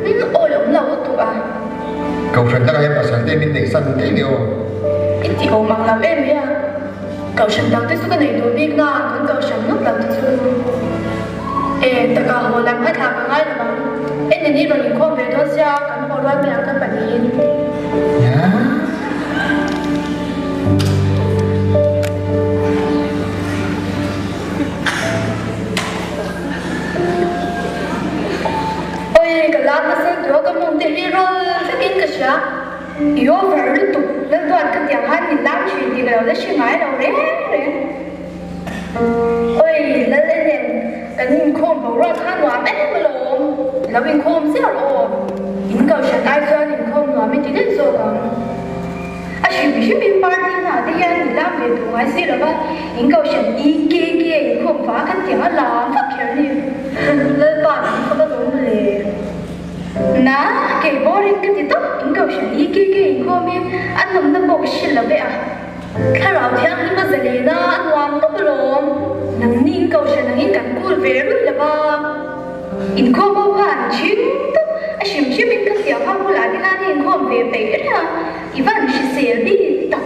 Awi awm lo lutuk a. Kohhran dangah hian pasal te min neih san daih ni aw. I ti awm ang lo em mai a. Kohhran dang te chu ka nei duh bik na, kan kohhran ngawt lo te chu. E, taka haw lam kha thlah ka ngai lo ang. En in i rawn inkhawm ve dawn sia, kan haw rual mai ang ka pahnihin. Oi, ka lam nasa lutuk a ka mum te hi rawl vekin ka hria. I over lutuk, Lalduat ka tiang khan min lam thin tih ka lo la hre ngai lo reng reng. Oi, Lal en en, kan inkhawm boruak kha nuam em alawm, lo inkhawm ziah rawh aw. In kohhran ai chuan inkhawm nuam i ti daih zawk ang. A hrim hrim in party hna te hian min lam ve duh ngai si lova, in kohhran EKK inkhawm va kan tiang a lam vak kher ni. Lalpa min khawp a lawm le. Na, kei boring ka ti tawp, in kohhran EKK inkhawm hi a nawmna pawh ka hrilh lo ve a. Thlarau thianghlim a zalen a, a nuam tawp alawm. Nangni in kohhran angin kan kul ve rulh lova. Inkhawm ho kha an chhing tawp, a hrim hrim in ka fiah kha bulah te khan i inkhawm ve peih reng a, i van hrisel bik tak.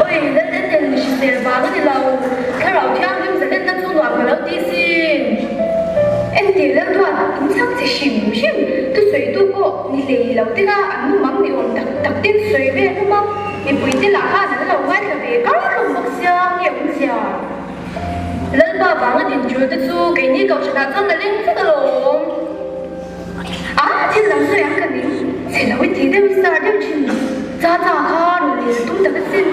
Oi, Lalden hrisel vang a ni lo, Thlarau Thianghlim zalenna chu nuam ka lo ti sin. Entir Lalduat, in chak che hrim hrim, thusawitu pawh ni hlei lo te kha an nu mang ni awm tak tak ten sawi ve hlawm a, mipui te lah khan an lo ngaithla ve kar hlawm bawk sia nge awmzia. Lalpa vanga din tul te chu keini kohhranah chuan a leng vek alawm. A, thil lam sawi ang ka ning. Chhe lo i ti deuh i sar deuh thin. Cha cha kha rawn lel tum tak asin.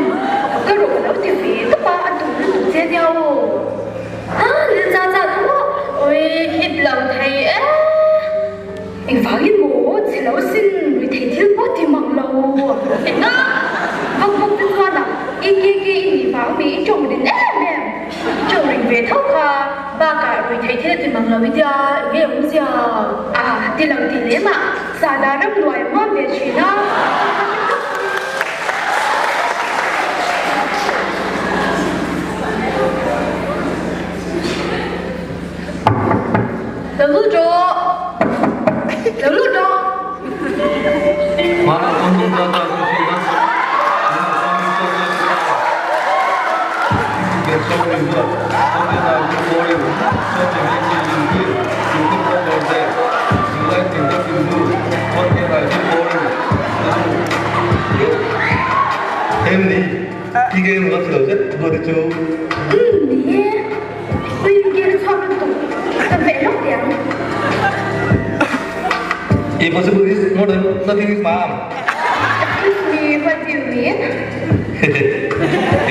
Ka rawh lo ti ve tawp a, a tum lutuk che nia aw. A, lel cha cha kha maw? Awi, hit lo thei e. Engvangin maw chhe lo sin rui thei thil pawh ti mang lo. Enga? Vak vak te chuan a i ke ke i nih vang mi i tawng rin em em. I tawng ring ve tho kha bakah rui thei thil a ti mang lo i tia enge awmzia? A ti lo ti lem ah sahdah ram luai a hmuam ve thin a. Lo lut rawh! Lo lut rawh! Hmanah chuan tum ta ta chu thin a, tunah chuan min sawi lai ta ta. Ber sawi rin ruat, Sunday night chu boring, Sunday night chi in hi, Tukin ka dawr ve, July thing ka kim hnu, Sunday night chu boring, Em ni, ki ke nula thilo zet ruat hi chu. Umm ni e. Ui kir chhuak lutuk ka veh lawk teh ang. Impossible is more than nothing is ma'am. Excuse me, what do you mean?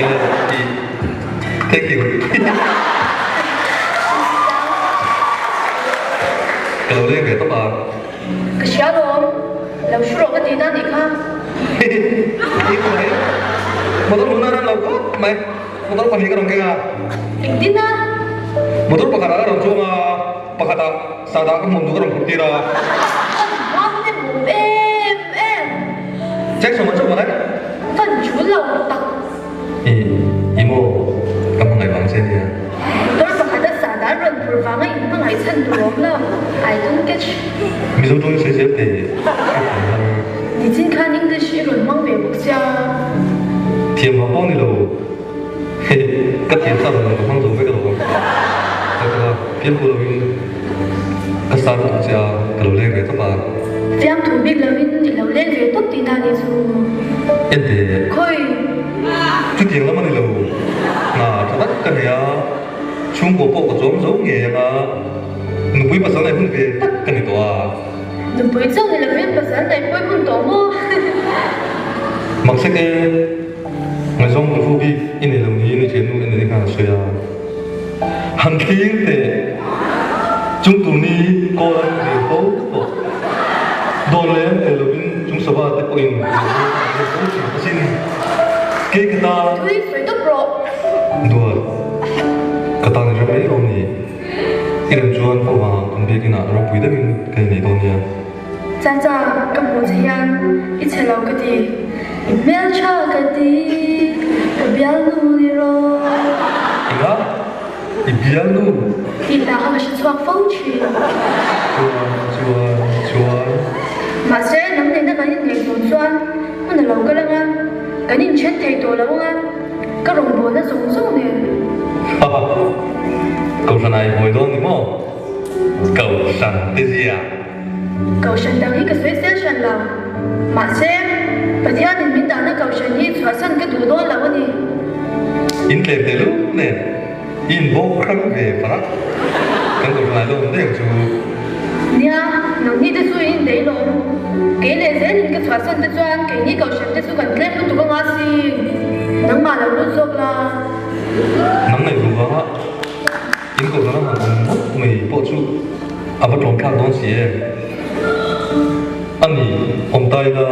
Englo i thank you. Ka lo leng ve tawp a. Ka hria lawm, lo hru rawh ka ti ta nih kha. I khaw he motor hmuhna ran lo khawp mai. Motor pahnih ka rawn keng a. Engtin a? Motor pakhatah ka rawn chuang a, pakhatah sahdah ka hmuam duh ka rawn phurh tir a. Ka hmuam te hmuam em em. Jackson a chauh malai. Van chul lo tak. I, i maw? Ka hmangaih vang che nia. Motor pakhata sahdah rawn phurh vanga in hmangaih chhan tur awm lo. I don't catch. Mizo tawng i sawi zel teh. Hriat thiam har. Nichin khan English i rawn hmang ve bawk sia. Thiam vang pawh ni lo. Hei ka thiam sa rawn lang ka hmang zo vek alawm. Ka ka fiamthu lovin ka star lutuk che a, ka lo leng ve tawp a. Fiamthu bik lovin i lo leng ve tawp tihna ni chu. En teh. Khawi. Chutiang lam a ni lo. Hna tha tak ka nei a, chhungkaw pawh ka chawm zo ngei ang a, nupui pasal nei hun ve tak ka ni tawh a. Nupui chauh ni lovin pasal nei pawi hun tawh maw? Maksek e, ngaihzawng duhru bik i nei lo niin i thiannu en ni khan a sawi a. Han thlir teh, chung tur ni kawl an rel fo tawh. Dawn lem nei lovin chung sava te pawhin rel fo an rel fo thin asin. Kei ka tan. Tui sawi tawp rawh. Duat, ka tan i hre mai lo ni. I rem chuan ka vang kan biakin ah ropui deuhin ka inei dawn nia. Cha cha, ka hmuh che hian i chhe lo ka ti, i hmeltha ka ti, ka bialnu ni rawh. Enga? I bialnu? Tih hla kha ka hre chhuak fo thin. Chuan, chuan, chuan. chuan hun a lo kal anga, kan inthen thei tawh lo anga, ka rawngbawlna zawng zawng nen. Haha, Kohhran ah i hawi dawn ni maw? Kohhran te zia. Kohhran dang hi ka sawi sel hran lo. Mahse, Pathianin min dahna kohhran hi chhuahsan ka duh dawn lo a ni. In tlem teh lul nen i inbawk hrang ve far a, kan kohhran ai dawn deuh chu. Nia, nangni te chu in indeih lawm. Kei leh zelin ka chhuahsan te chuan keini kohhran te chu kan tlem lutuk anga sin. Nangmah lo lut zawk la. Nang ngaihtuah vanga. In kohhran a han awm ngawt mai pawh chu a va tlawm thlak dawn si em? A ni, awm ta ila,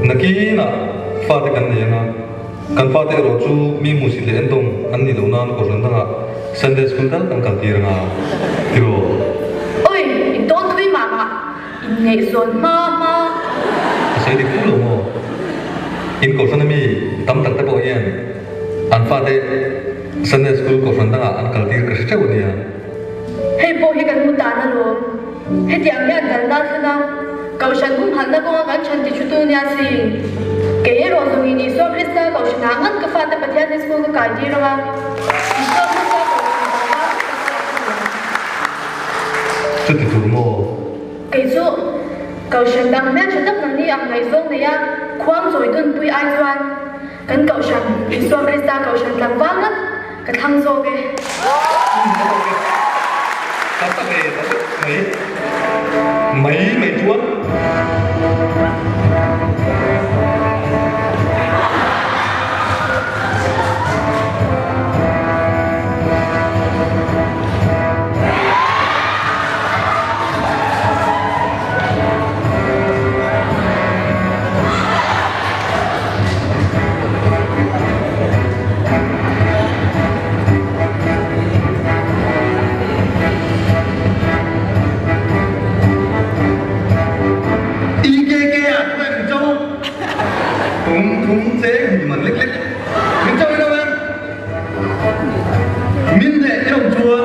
nakinah fate kan nei anga, kan fate erawh chu mi hmuhsit leh endawng an nih loh nan kohhran dangah Sunday School tal kan kal tir anga, tiraw? Oi, in tawn thui mah mah, inngaihzawn hma hma. Ka sawi dik fu lo maw? In kohhran ami tam tak te pawh hian an fate Sunday School kohhran dangah an kal tir ka hre teuh a nia. Hei pawh hi kan hmu tan alawm. Hetiang hian dalna thlen a, kohhran humhalhna kawnga kan chhan ti thutu nia si. Kei erawh zawngin Isua Krista kohhranah ngat ka fate Pathian School ka kai tir ang a, Isua Krista kohhran vanga ka chhuak ka ni ang. Chuti tur maw? Kei chu kohhran dang hmeltha tak nangni ang ngaihzawng nei a, khuang chawi dunpui ai chuan Kan Kohhran, Isua Krista Kohhran tlangval ngat ka thlang zawk e. Ka ta ve ta vek mai. Mai mai chuan. IKK ah chuan min cho tum thum cheng hni man lek lek min cho ilo em min leh i awm chuan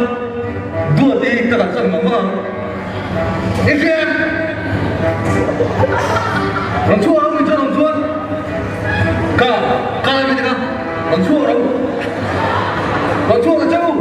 duat i ka kalsan mang mang ang i hria em rawn chhuak ang min chuan awm chuan Ka ka lai mai te kha rawn chhuak ro rawn chhuak ta che u.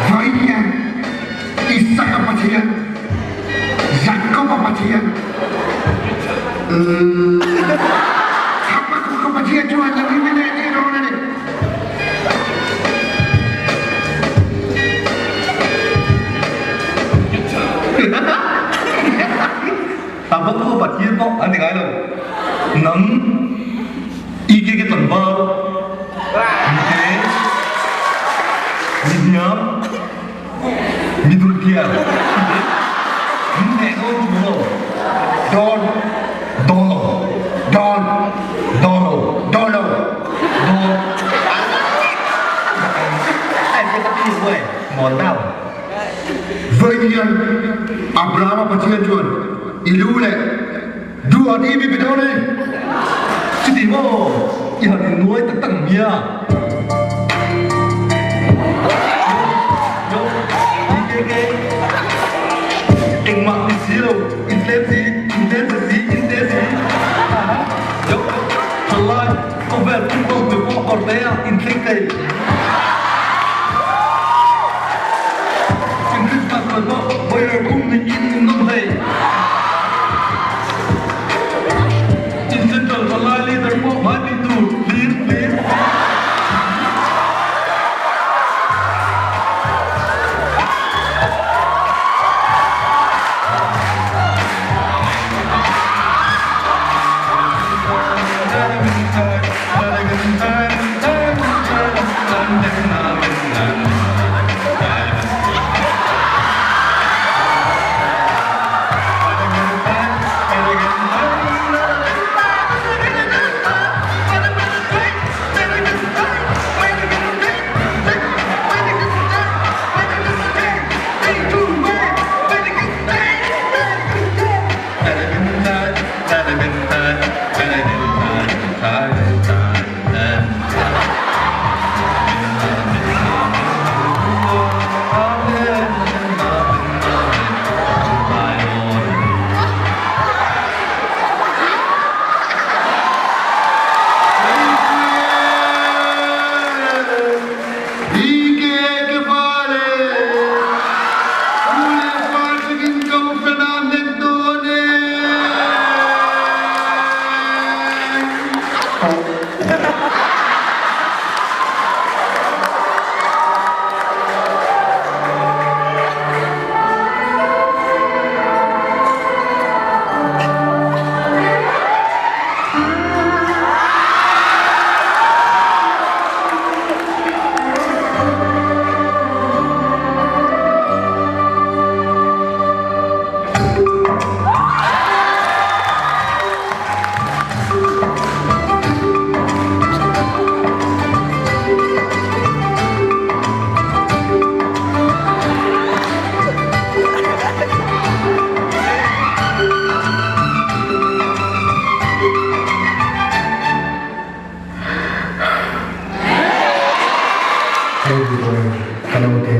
Vawiin Isaka Pathian, Jakoba Pathian, Habakuka Pathian chuan lo hi min entir dawn a ni. Habakuka Pathian pawh an ti ngai lo. Nang i ke ke tlangval, mi te, mi hniam, Mi dulkiar min neh dawn chu maw? Dawn dawn lo dawn dawn lo dawn lo dawn ai pawh ka ti uai mawl dau. Vawiin Abrahama Pathian chuan i lu leh duh a ti mi pe dawn a ni. Chuti maw i han innuai tak tak nia. Yo, DKK, engmah ni si lo, in tlem si, in tlem sa si, in te si. Yo, thalai, khawvel football pui pawh kawr te ah in thleng thei. In Christmas rual pawh boiler khum nih in in nawm hlei. In central thalai leader pawh hmai pin tur hlir hlir. duh tawh em ka naute?